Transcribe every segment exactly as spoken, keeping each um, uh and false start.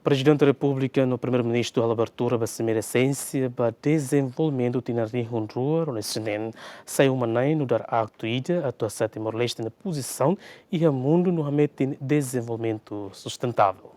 Prezidente Repúblika no Primeiru-Ministru halo abertura ba Simeira Siénsia ba Dezenvolvimentu tinan rihun rua ruanulu-resin-neen. Sai uma-na'in nu'udar aktu ida atu hasa'e Timor-Leste nia pozisaun iha mundu no hametin dezenvolvimentu sustentável.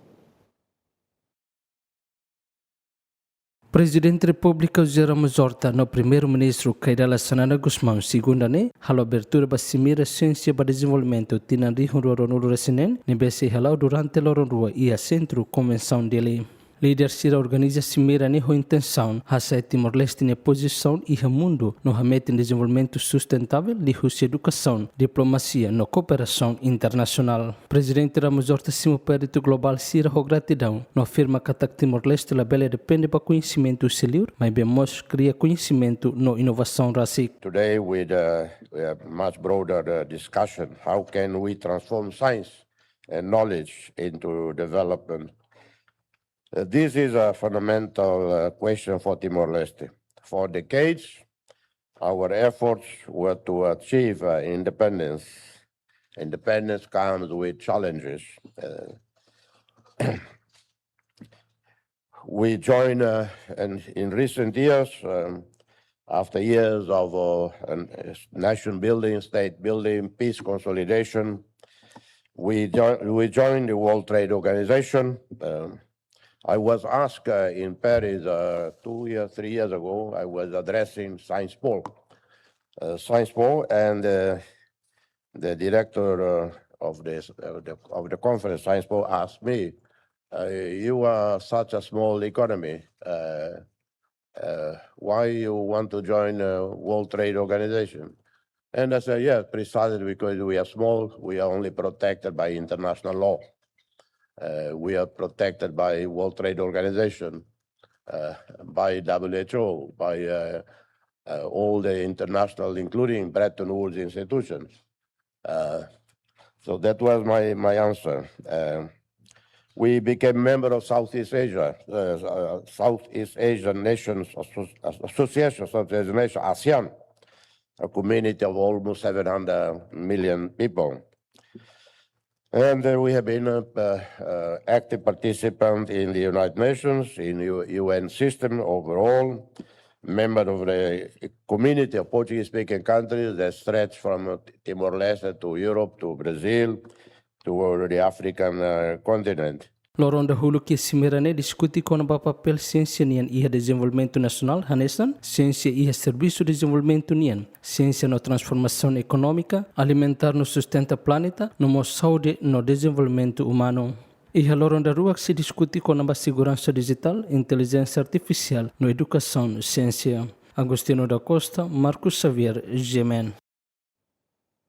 Prezidente Repúblika José Ramos Horta no Primeiru-Ministru Kay Rala Xanana Gusmão, segunda ne'e, halo abertura ba Simeira Siénsia ba Dezenvolvimentu tinan rihun rua ruanulu-resin-neen, ne'ebé sei hala'o durante loron rua iha Sentru Konvensaun Dili. Líder sira organiza simeira ne'e ho intensaun hasa'e Timor-Leste nia pozisaun iha mundu no hametin dezenvolvimentu sustentável liuhusi edukasaun, diplomasia no kooperasaun internasionál. Prezidente Ramos Horta simu peritu globál sira ho gratidaun no afirma katak Timor-Leste labele depende ba koñesimentu husi liur, maibé mós kria koñesimentu no inovasaun rasik. Today, with uh, a much broader uh, discussion, how can we transform science and knowledge into development? Uh, this is a fundamental uh, question for Timor-Leste. For decades, our efforts were to achieve uh, independence. Independence comes with challenges. Uh, we join uh, and in recent years, um, after years of uh, an, uh, nation building, state building, peace consolidation, we, jo- we joined the World Trade Organization. Um, I was asked uh, in Paris uh, two years, three years ago, I was addressing Sciences Po. Uh, Sciences Po and uh, the director uh, of, this, uh, the, of the conference, Sciences Po, asked me, uh, you are such a small economy. Uh, uh, why you want to join a World Trade Organization? And I said, yes, precisely because we are small, we are only protected by international law. Uh, we are protected by World Trade Organization, uh, by W H O, by uh, uh, all the international, including Bretton Woods institutions. Uh, so that was my, my answer. Uh, we became member of Southeast Asia, uh, uh, Southeast Asian Nations Asso- Association, Southeast Asian Nation, ASEAN, a community of almost seven hundred million people. And uh, we have been uh, uh, uh, active participant in the United Nations, in U- U N system overall, member of the community of Portuguese-speaking countries that stretch from uh, Timor-Leste to Europe, to Brazil, to the African uh, continent. Loron dahuluk iha simeira ne'e diskute kona-ba papél siénsia nian iha dezenvolvimentu nasionál, hanesan siénsia iha servisu dezenvolvimentu nian, siénsia no transformasaun ekonómika, alimentár no sustenta planeta, no mós saúde no dezenvolvimentu umanu. Iha loron daruak sei diskute kona-ba seguransa dijitál, intelijénsia artifisiál no edukasaun siénsia. Agostinho da Costa, Marcos Xavier, G M N.